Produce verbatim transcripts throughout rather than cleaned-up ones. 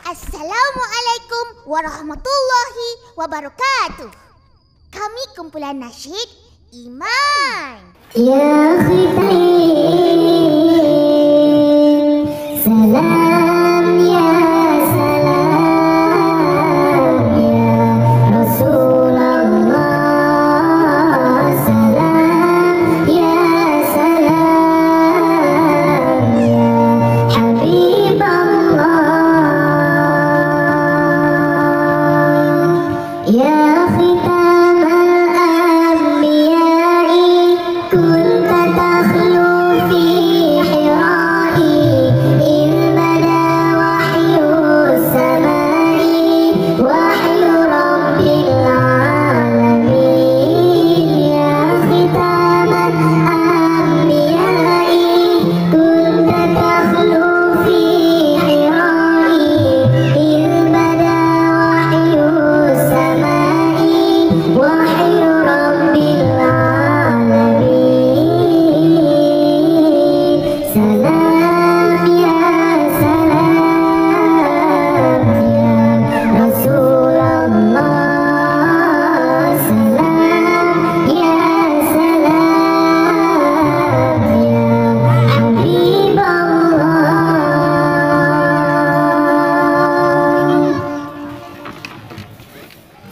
Assalamualaikum warahmatullahi wabarakatuh. Kami kumpulan nasyid iman. Ya khitai, salam ya salam ya Rasulullah, salam ya salam ya Habiballah. Ya khitamal anbiya'i, kunta takhlu fi hira'i, idh bada wahyus sama'i, wahyu rabbil alamin. Ya khitamal anbiya'i, kunta takhlu fi hira'i, idh bada wahyus sama'i, wahyu rabbil alamin. Salam ya salam ya Rasulullah, salam ya salam ya Habiballah.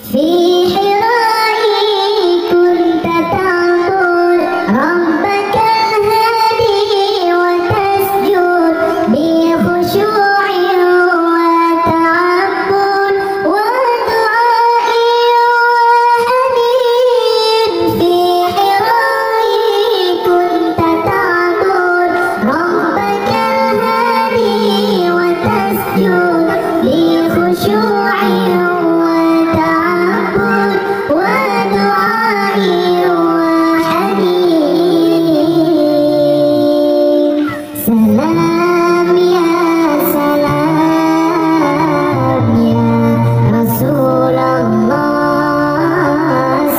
Fi hira'i kunta ta'bud rabbakal hadi wa tasjud bi khusyu'in wa ta'abbud wa du'a'i wa hadin. Fi hira'i kunta ta'bud rabbakal hadi wa tasjud bi khusyu'in wa ta'abbud wa du'a'i wa hadin. Salam ya salam ya Rasulullah,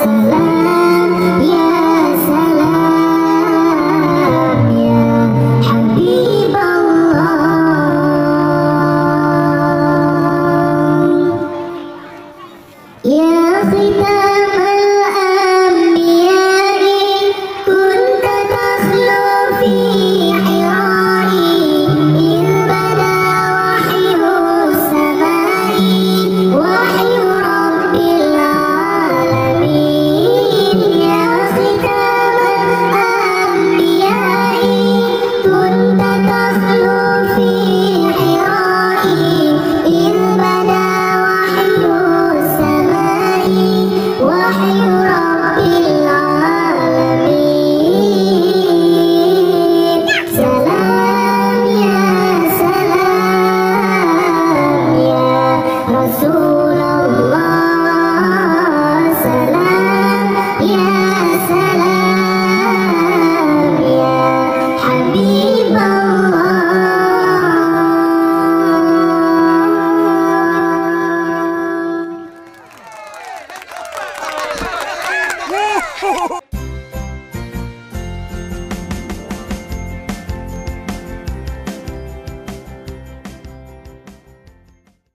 salam ya salam ya Habiballah. Ya khitamal anbiya'i, kunta takhlu fi hira'i, idh bada wahyus sama'i, wahyu rabbil alamin. Ya khitamal anbiya'i, kunta takhlu fi hira'i, idh bada wahyus sama'i, wahyu rabbil alamin. Salam ya salam ya Rasul.